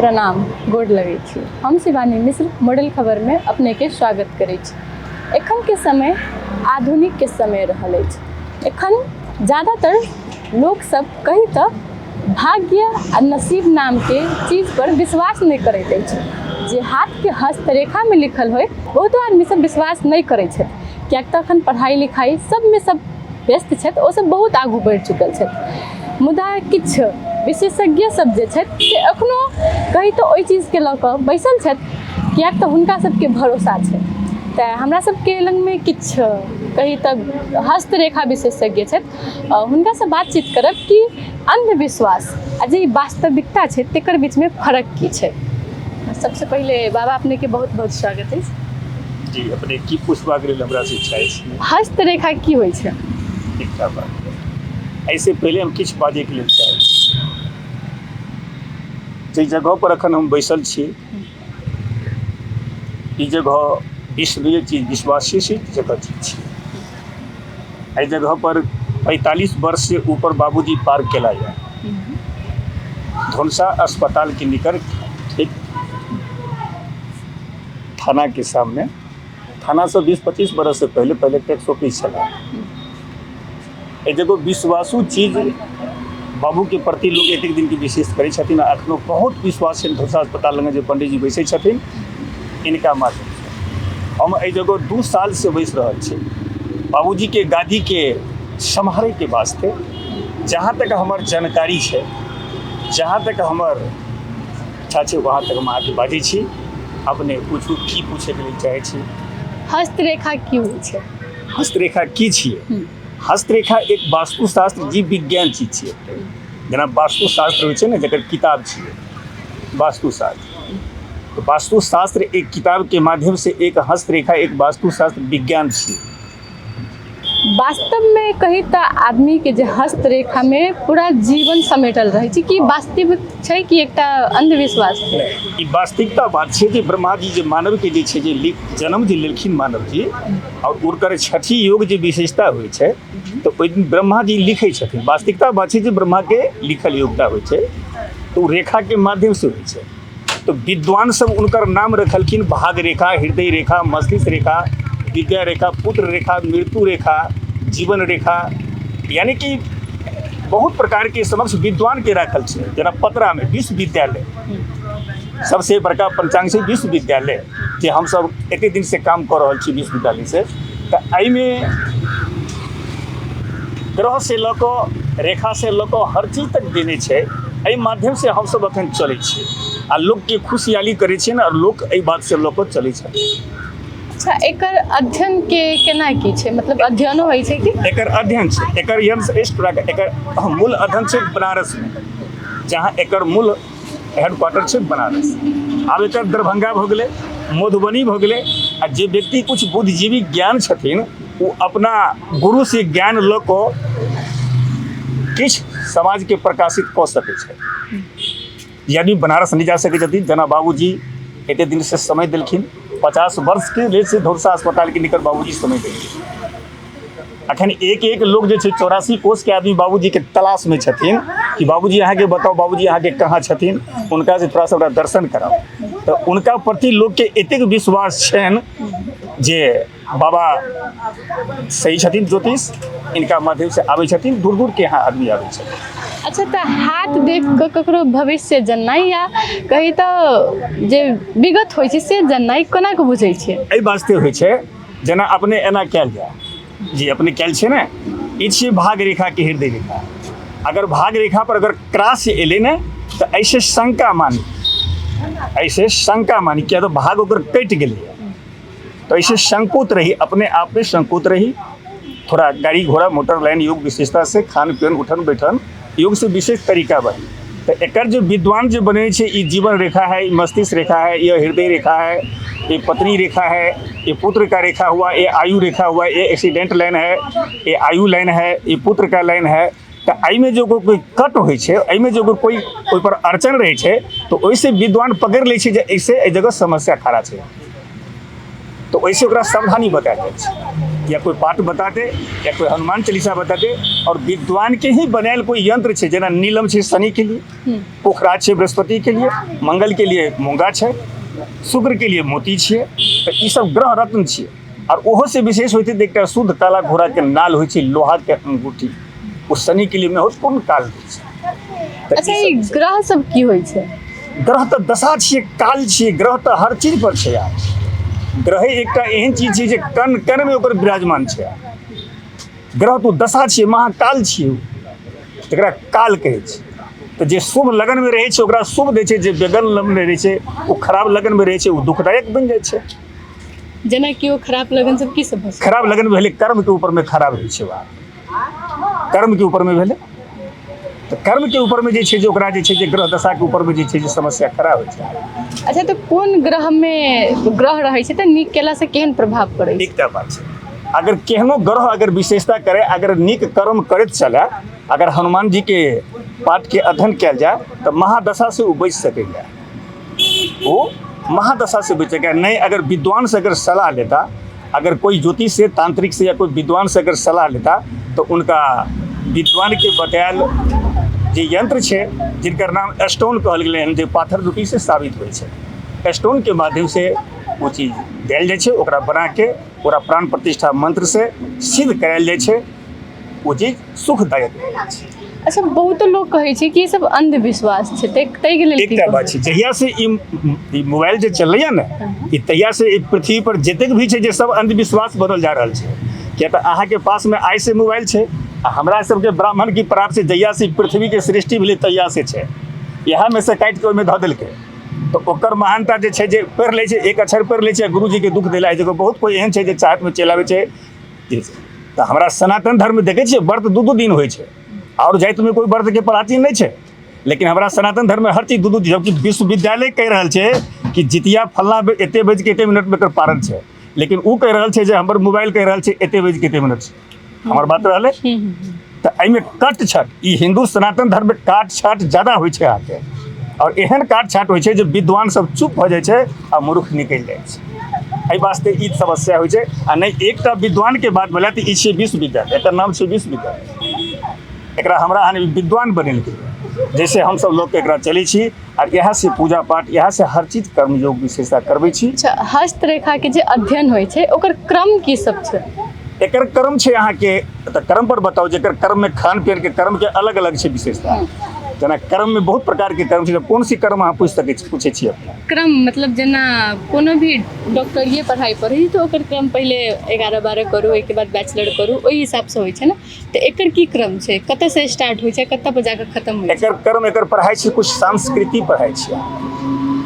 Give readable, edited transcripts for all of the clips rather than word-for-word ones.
प्रणाम, गोड़ लगै छी। हम शिवानी मिश्र मॉडल खबरमे अपनेके स्वागत करै छी। एखनके समय आधुनिकके समय रहल अछि। एखन ज़्यादातर लोकसब कही तऽ भाग्य आ नसीब नामके चीजपर विश्वास नहि करैत अछि। जे हाथके हस्तरेखामे लिखल होइ, बहुतो आदमी सब विश्वास नहि करै छथि, किएक तऽ एखन पढ़ाइ लिखाइ सबमे सब व्यस्त छथि, ओसब बहुत आगू बढ़ि चुकल छथि। मुदा किछु विशेषज्ञ सब जे छथि से एखनो कही तऽ ओहि चीजके लऽ कऽ बैसल छथि, किएक तऽ हुनका सबके भरोसा छै। तऽ हमरा सबके लगमे किछु कही तऽ हस्तरेखा विशेषज्ञ छथि, हुनकासँ बातचीत करब कि अन्धविश्वास आ जे ई वास्तविकता छै तकर बीचमे फरक की छै। सबसँ पहिले बाबा अपनेके बहुत बहुत स्वागत अछि। जी, अपने की पूछबाक लेल हमरा से इच्छा अछि? हस्तरेखा की होइ छै? एकटा बात, एहिसँ पहिले हम किछु बाजैके लेल चाहै छी। जाहि जगह पर एखन हम बैसल छी, ई जगह विश्वनीय चीज, विश्वासी जगह चीज छै। एहि जगह पर 45 वर्ष से ऊपर बाबूजी पार केला यऽ। धौंसा अस्पताल के निकट, ठीक थाना के सामने, थाना से 20-25 बरस से पहले पहले टैक्स ऑफिस छला। एहि जगह विश्वासु चीज, बाबू के प्रति लोग एतेक दिन के विशेष करै छथिन आ एखनो बहुत विश्वास छनि। धौंसा अस्पताल लग जे पंडीजी बैसै छथिन, इनका माध्यम से हम एहि जगह 2 साल से बैस रहल छी बाबूजी के गादी के सम्हारे के वास्ते। जहाँ तक हमर जानकारी छै, जहाँ तक हमर इच्छा छै, वहाँ तक हम अहाँके बाजै छी। अपने पूछू, की पूछैके लेल चाहै छी? हस्तरेखा की होइ छै? हस्तरेखा की छियै? हस्तरेखा एक वास्तुशास्त्र जीव विज्ञान चीज छियै। जेना वास्तुशास्त्र होइ छै ने, जकर किताब छियै वास्तुशास्त्र, तऽ वास्तुशास्त्र एक किताबके माध्यमसँ एक हस्तरेखा एक वास्तुशास्त्र विज्ञान छियै। वास्तवमे कही तऽ आदमीके जे हस्तरेखामे पूरा जीवन समेटल रहै छै, कि वास्तविक छै कि एकटा अन्धविश्वास छै? नहि, ई वास्तविकता बात छै जे ब्रह्माजी जे मानवके जे छै जे लिख जन्म जे लेलखिन मानवजी आओर हुनकर छठी योग जे विशेषता होइ छै, तऽ ओहि दिन ब्रह्माजी लिखै छथिन। वास्तविकता बात छै जे ब्रह्माके लिखल योग्यता होइ छै, तऽ ओ रेखाके माध्यमसँ होइ छै। तऽ विद्वान सब हुनकर नाम रखलखिन भाग रेखा, हृदय रेखा, मस्तिष्क रेखा, विद्या रेखा, पुत्र रेखा, मृत्यु रेखा, जीवन रेखा, यानी कि बहुत प्रकारके समक्ष विद्वानके राखल छै। जेना पतरामे विश्वविद्यालय, सबसे बड़का पंचांग छै विश्वविद्यालय, जे हमसब एते दिनसँ काम कऽ रहल छी विश्वविद्यालय से। तऽ एहिमे ग्रह से लऽ कऽ रेखा से लऽ कऽ हर चीज तक देने छै। एहि माध्यमसँ हमसब अखन चलै छियै आ लोकके खुशहाली करै छियै ने, आओर लोक एहि बातसँ लऽ कऽ चलै छथिन। अच्छा, एकर अध्ययन के केना की छै? मतलब अध्ययनो होइ छै कि? एकर अध्ययन छै, एकर यंत्र एकर मूल अध्ययन छै बनारसमे, जहाँ एकर मूल हेडक्वार्टर छै बनारस। आब एकर दरभंगा भऽ गेलै, मधुबनी भऽ गेलै, आ जे व्यक्ति कुछ बुद्धिजीवी ज्ञान छथिन, ओ अपना गुरुसँ ज्ञान लऽ कऽ किछु समाजके प्रकाशित कऽ सकै छै। यदि बनारस नहि जा सकै छथिन, जेना बाबूजी एते दिनसँ समय देलखिन, 50 वर्षके लेल से धौरसा अस्पतालके निकट बाबूजी समय देलखिन। अखन एक एक लोग जे छै 84 कोसके आदमी बाबूजीके तलाशमे छथिन कि बाबूजी अहाँके बताउ, बाबूजी अहाँके कहाँ छथिन, हुनका से थोड़ा सा ओकरा दर्शन कराउ। तऽ हुनका प्रति लोकके एतेक विश्वास छनि जे बाबा सही छथिन, ज्योतिष इनका माध्यम से आबै छथिन, दूर दूर के यहाँ आदमी आबै छथिन। अच्छा, तऽ हाथ देख कऽ ककरो भविष्य जननाइ या कही तऽ जे विगत होइ छै से जननाइ कोना कऽ बुझै छियै? एहि वास्ते होइ छै, जेना अपने एना कयल जाय जी, अपने कयल छै ने, ई छियै भाग रेखा के हृदय रेखा। अगर भाग रेखा पर अगर क्रॉस एलै ने, तऽ ऐसे शंका मानी, ऐसे शंका मानी, किया तऽ भाग ओकर कटि गेलैए। तो ऐसे संकोच रही, अपने आप में संकोच रही, थोड़ा गाड़ी घोड़ा मोटर लाइन योग विशेषता से खान पियन उठन बैठन योग से विशेष तरीका बनी। तऽ एकर जे विद्वान जे बने छै, ई जीवन रेखा है, ई मस्तिष्क रेखा है, ये हृदय रेखा है, ये पत्नी रेखा है, ये पुत्र का रेखा हुआ, ये आयु रेखा हुआ, ये एक्सीडेंट लाइन है, ये आयु लाइन है, ये पुत्र का लाइन है। तऽ एहिमे जे कोइ कट होइ छै, एहिमे जे कोइ ओहिपर अड़चन रहै छै, तऽ ओहिसँ विद्वान पकड़ि लै छै जे एहिसँ एहि जगह समस्या खड़ा छै, तऽ ओहिसँ ओकरा सावधानी बतायल जाइ छै। या कोइ पाठ बता दे या कोइ हनुमान चालीसा बता दे। और विद्वान के ही बनायल कोइ यंत्र छै, जेना नीलम छै शनि के लिए, पोखराज छै बृहस्पति के लिए, मंगल के लिए मूंगा छै, शुक्र के लिए मोती छियै। तऽ ई सब ग्रह रत्न छियै। और ओहो से विशेष होइ छै तऽ एकटा शुद्ध काला घोड़ा के नाल होइ छै, लोहा के अंगूठी, ओ शनि के लिए महत्वपूर्ण काल होइ छै। तऽ अच्छा, ई ई सब ग्रह सब की होइ छै? ग्रह तऽ दशा छियै, काल छियै। ग्रह तऽ हर चीज पर छै यार। ग्रहे एकटा एहन चीज छै जे कण कणमे ओकर विराजमान छै। ग्रह तऽ दशा छियै, महाकाल छियै ओ, जकरा काल कहै छै। तऽ जे शुभ लगनमे रहै छै ओकरा शुभ दै छै, जे बेगन लगनमे रहै छै ओ खराब लगनमे रहै छै, ओ दुखदायक बनि जाइ छै। जेनाकि ओ खराब लगन सब की सब भऽ सकैए? खराब लगन भेलै कर्मके ऊपरमे खराब होइ छै बात, कर्मके ऊपरमे भेलै तऽ कर्मके ऊपरमे जे छै जे ओकरा जे छै जे ग्रह दशाके ऊपरमे जे छै जे समस्या खड़ा होइ छै। अच्छा, तऽ कोन ग्रहमे ग्रह रहै छै तऽ नीक केलासँ केहन प्रभाव पड़ै छै? एकटा बात छै, अगर केहनो ग्रह अगर विशेषता करे, अगर नीक कर्म करैत चले, अगर हनुमान जी के पाठ के अध्ययन कयल जाय तऽ महादशा से ओ बचि सकैए, ओ महादशा से बचि सकैए। नहि अगर विद्वान से अगर सलाह लेता, अगर कोई ज्योतिष से, तांत्रिक से या कोई विद्वान से अगर सलाह लेता तऽ उनका विद्वान के बतायल जे यंत्र छै, जिनकर नाम स्टोन कहल गेलै हन, जे पाथर रूपी से साबित होइ छै, स्टोन के माध्यम से ओ चीज देल जाइ छै, ओकरा बनाके ओकरा प्राण प्रतिष्ठा मंत्र से सिद्ध करायल जाइ छै, ओ चीज सुखदायक होइ छै। अच्छा, बहुतो लोक कहै छै कि ई सब अंधविश्वास छै, ताहिके लेल की एकटा बात कहबै? छै, जहिया से ई ई मोबाइल जे चलैया ने, ई तहिया से ई पृथ्वी पर जतेक भी छै जे सब अंधविश्वास बनल जा रहल छै। किया तऽ अहाँके पासमे आइ से मोबाइल छै आ हमरा सबके ब्राह्मण की प्राप्त से जहिया से पृथ्वीके सृष्टि भेलै तहिया से छै, इएहमे से काटि कऽ ओहिमे धऽ देलकै। तऽ ओकर महानता जे छै जे पढ़ि लै छै, एक अक्षर पढ़ि लै छै, गुरुजीके दुःख देला है। बहुत कोइ एहन छै जे चाहतमे चलि आबै छै। तऽ हमरा सनातन धर्म देखै छियै व्रत दू दू दिन होइ छै, आओर जातिमे कोइ व्रतके प्राचीन नहि छै, लेकिन हमरा सनातन धर्ममे हर चीज दू दू। जबकि विश्वविद्यालय कहि रहल छै कि जितिया फल्लाँ एते बजिके एते मिनटमे एकर पारण छै, लेकिन ओ कहि रहल छै जे हमर मोबाइल कहि रहल छै एते बजिके एते मिनट छै। हमर बात रहलै तऽ एहिमे कट छट, ई हिन्दू सनातन धर्ममे काट छाट ज्यादा होइ छै अहाँके, आओर एहन काट छाट होइ छै जे विद्वान सब चुप भऽ जाइ छै आ मूर्ख निकलि जाइ छै। एहि वास्ते ई समस्या होइ छै। आ नहि एकटा विद्वानके बात भेलै तऽ ई छियै विश्वविद्यालय, एकर नाम छै विश्वविद्यालय। एकरा हमरा अहाँ विद्वान बनेलकै, जैसे हमसब लोकके एकरा चलै छी आर इएह से पूजा पाठ, इएह से हर चीज कर्मयोग विशेषता करबै छी। अच्छा, हस्तरेखाके जे अध्ययन होइ छै ओकर क्रम की सब छै? एकर क्रम छै अहाँके, तऽ क्रम पर बताउ, जेकर क्रममे खान पियनके क्रमके अलग अलग छै विशेषता। जेना क्रममे बहुत प्रकारके क्रम छै, कोन सी क्रम अहाँ पूछि सकै छी, पूछै छियै अपने? क्रम मतलब जेना कोनो भी डॉक्टरिये पढ़ाइ पढ़ै छै तऽ ओकर क्रम पहिले 11-12 करू, ओहिके बाद बैचलर करू, ओहि हिसाबसँ होइ छै ने। तऽ एकर की क्रम छै, कतऽसँ स्टार्ट होइ छै, कतऽ पर जाकऽ खतम होइ छै? एकर क्रम, एकर पढ़ाइ छै कुछ संस्कृति पढ़ाइ छियै।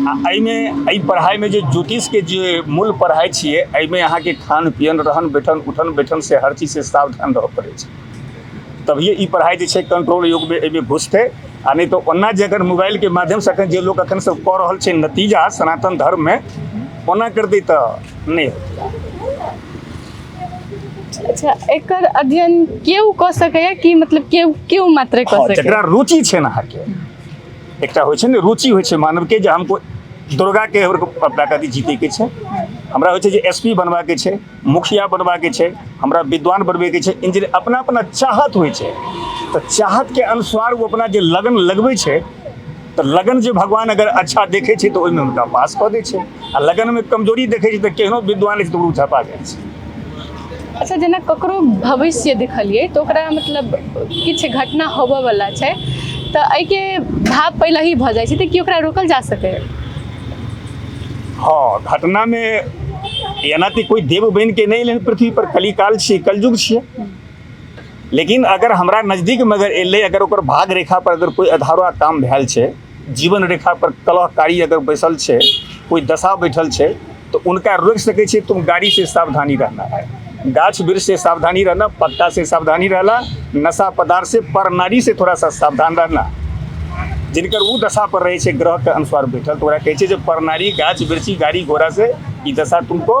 आ एहिमे एहि पढ़ाइमे जे ज्योतिषके जे मूल पढ़ाइ छियै, एहिमे अहाँके खान पियन, रहन बैठन, उठन बैठन से हर चीजसँ सावधान रहऽ पड़ै छै, तभिए ई पढ़ाइ जे छै कंट्रोल युगमे एहिमे घुसतै। आ नहि तऽ ओना जे अगर मोबाइलके माध्यमसँ एखन जे लोक एखन सब कऽ रहल छै नतीजा सनातन धर्ममे, ओना करतै तऽ नहि होतै। अच्छा, एकर अध्ययन केओ कऽ सकैए कि मतलब केओ केओ मात्रे कऽ हँ, सकैए? जकरा रुचि छै ने अहाँके, एकटा होइ छै ने रुचि होइ छै मानवके जे हमको दुर्गाके अपना कथी जीतैके छै, हमरा होइ छै जे एस पी बनबाके छै, मुखिया बनबाके छै, हमरा विद्वान बनबैके छै, इंजीनियर, अपना अपना चाहत होइ छै। तऽ चाहतके अनुसार ओ अपना जे लगन लगबै छै, तऽ लगन जे भगवान अगर अच्छा देखै छै तऽ ओहिमे हुनका पास कऽ दै छै, आ लगनमे कमजोरी देखै छै तऽ केहनो विद्वान छै तऽ ओ झपा जाइ छै। अच्छा, जेना ककरो भविष्य देखलियै तऽ ओकरा मतलब किछु घटना होबऽवला छै तऽ एहिके भाव पहिले ही भऽ जाइ छै, तऽ की ओकरा रोकल जा सकैए? हँ, घटनामे एना तऽ कोइ देव बनि के नहि एलै हन पृथ्वी पर, कलिकाल छियै, कलयुग छियै। लेकिन अगर हमरा नजदीकमे अगर एलै, अगर ओकर भाग रेखा पर अगर कोइ अधारा काम भेल छै, जीवन रेखा पर कलहकारी अगर बैसल छै, कोइ दशा बैठल छै, तऽ उनका रोकि सकै छियै। तुम गाड़ी से सावधानी रहना है, गाछ वृक्ष से सावधानी रहना, पत्ता से सावधानी रहना, नशा पदार्थ से, पर नारी से थोड़ा सा सावधान रहना। जिनकर ओ दशा पर रहै छै ग्रहके अनुसार बैठल, तऽ ओकरा कहै छै जे परनारी, गाछ वृक्षी, गाड़ी घोड़ा से ई दशा तुमको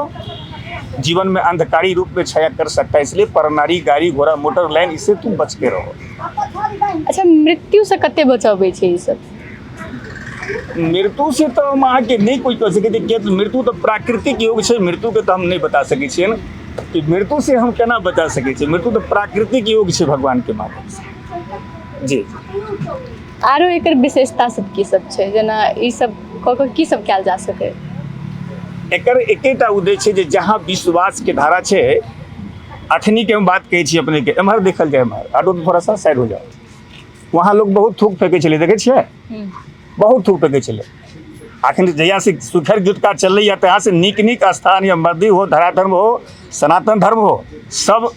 जीवन में अंधकारी रूप में छाया कर सकता है, इसलिए परनारी, गाड़ी घोड़ा, मोटर लाइन, इससे तुम बच के रहो। अच्छा, मृत्युसँ कते बचबै छै ई सब? मृत्यु से तऽ हम अहाँके नहि कोइ कहि सकै छी, किया मृत्यु तऽ प्राकृतिक योग छै, मृत्युके तऽ हम नहि बता सकै छियै ने। कि मृत्यु से हम केना बचा सकै छी। मृत्यु तऽ प्राकृतिक योग छै भगवानके माध्यमसँ। जी। आरो एकर विशेषता सब की सब छै, जेना ई सब कऽ कऽ की सब कयल जा सकै? एकर एकेटा उद्देश्य छै जे जहाँ विश्वासके धारा छै, अखनी के हम बात कहै छी अपनेके, एम्हर देखल जाय, एम्हर आरो थोड़ा सा साइड हो जाओ, वहाँ लोग बहुत थूक फेंकै छलै, देखै छियै? बहुत थूक फेंकै छलै। अखन जहियासँ सुखर गुटका चललैए तहियासँ नीक नीक स्थान या मन्दिर हो, धराधर्म हो, सनातन धर्म हो, सब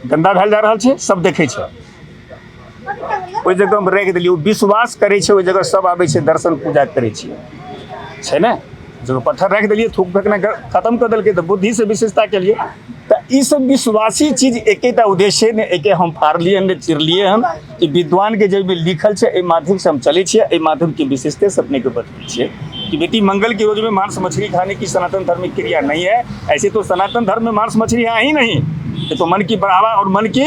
गन्दा भेल जा रहल छै। सब देखै छै, ओहि जगह हम राखि देलियै, ओ विश्वास करै छै, ओहि जगह सब आबै छै, दर्शन पूजा करै छियै, छै ने? जब पत्थर राखि देलियै, थूक फेकनाइ खतम कऽ देलकै, तऽ बुद्धिसँ विशेषता केलियै। तऽ ई सब विश्वासी चीज एकेटा उद्देश्य ने एके हम फाड़लियै हन, ने चिरलियै हन कि विद्वानके जे भी लिखल छै एहि माध्यमसँ हम चलै छियै। एहि माध्यमके विशेषते से अपनेके बतबै छियै कि बेटी मंगल के रोज में मांस मछली खाने की सनातन धर्म की क्रिया नहीं है। ऐसे तो सनातन धर्म में मांस मछली है ही नहीं, ये तो मन की बढ़ावा और मन की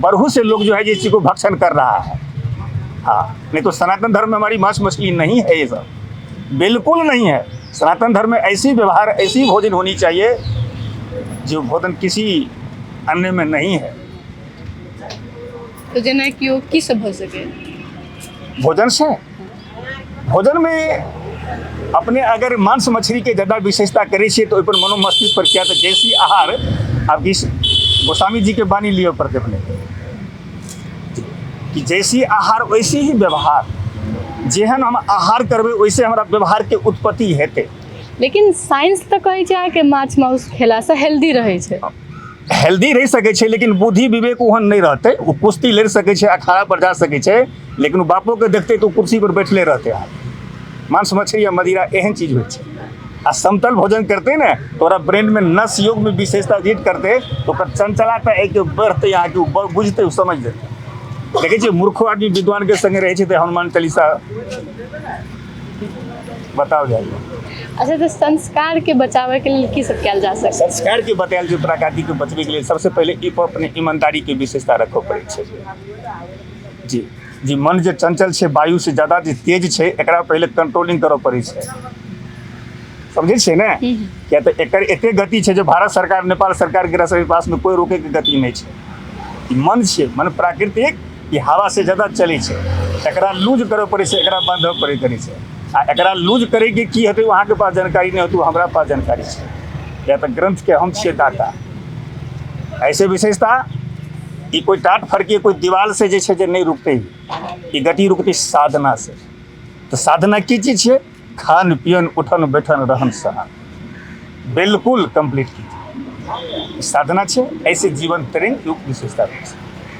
बढ़ू से लोग जो है इस चीज़ को भक्षण कर रहा है। हाँ, नहीं तो सनातन धर्म में हमारी मांस मछली नहीं है, ये सब बिल्कुल नहीं है। सनातन धर्म में ऐसी व्यवहार, ऐसी भोजन होनी चाहिए जो भोजन किसी अन्य में नहीं है। तऽ जेना कि ओ की सब भऽ सकै? भोजन से, भोजन में अपने अगर मांस मछली के ज़्यादा विशेषता करै छियै तऽ ओहिपर मनोमस्तिष्क पर किया तऽ जैसी आहार आब इस गोस्वामी जी के वाणी लिअ पड़तै अपने कि जैसी आहार वैसी ही व्यवहार। जेहन हम आहार करबै ओइसे हमरा व्यवहारके उत्पत्ति हेतै। लेकिन साइंस तऽ कहै छै अहाँके माछ माउस खेलासँ हेल्दी रहै छै। हेल्दी रहि सकै छै, लेकिन बुद्धि विवेक ओहन नहि रहतै। ओ कुश्ती लड़ि सकै छै, अखाड़ा पर जा सकै छै, लेकिन ओ बापोके देखतै तऽ ओ कुर्सी पर बैठले रहतै। मांस मछली या मदिरा एहन चीज होइ छै। आ समतल भोजन करतै ने तऽ ओकरा ब्रेनमे नस योगमे विशेषता जीत करतै, तऽ ओकर चंचलता एहिके बढ़तै, अहाँके ओ बुझतै, ओ समझ जेतै। देखै छियै मूर्खो आदमी विद्वानके संगे रहै छै तऽ हनुमान चालीसा बताओ जाइए। अच्छा, तऽ संस्कारके बचाबैके लेल की सब कयल जा सकै? संस्कारके बतायल जे प्रकृतिके बचबैके लेल सबसे पहिले ई पर अपने ईमानदारीके विशेषता रखऽ पड़ै छै। जी जी, मन जे चंचल छै, वायु से ज्यादा जे तेज छै, एकरा पहिले कंट्रोलिंग करऽ पड़ै छै, समझै छियै ने? किया तऽ एकर एते गति छै जे भारत सरकार, नेपाल सरकार के सबके पासमे कोइ रोकैके गति नहि छै। ई मन छियै, मन प्राकृतिक, ई हवा से ज्यादा चलै छै। एकरा लूज करऽ पड़ै छै, एकरा बांधऽ पड़ै करै छै। आ एकरा लूज करैके की हेतै, ओ अहाँके पास जानकारी नहि होतै, ओ हमरा पास जानकारी छै, किया तऽ ग्रंथके हम छियै दाता। ऐसे विशेषता ई कोइ टाट फड़की, कोइ दीवाल से जे छै जे नहि रुकतै, ई गति रुकतै साधना से। तऽ साधना की चीज छियै? खान पियन, उठन बैठन, रहन सहन बिल्कुल कम्प्लीट की साधना छै। ऐसे जीवन तरंग युग विशेषता छै।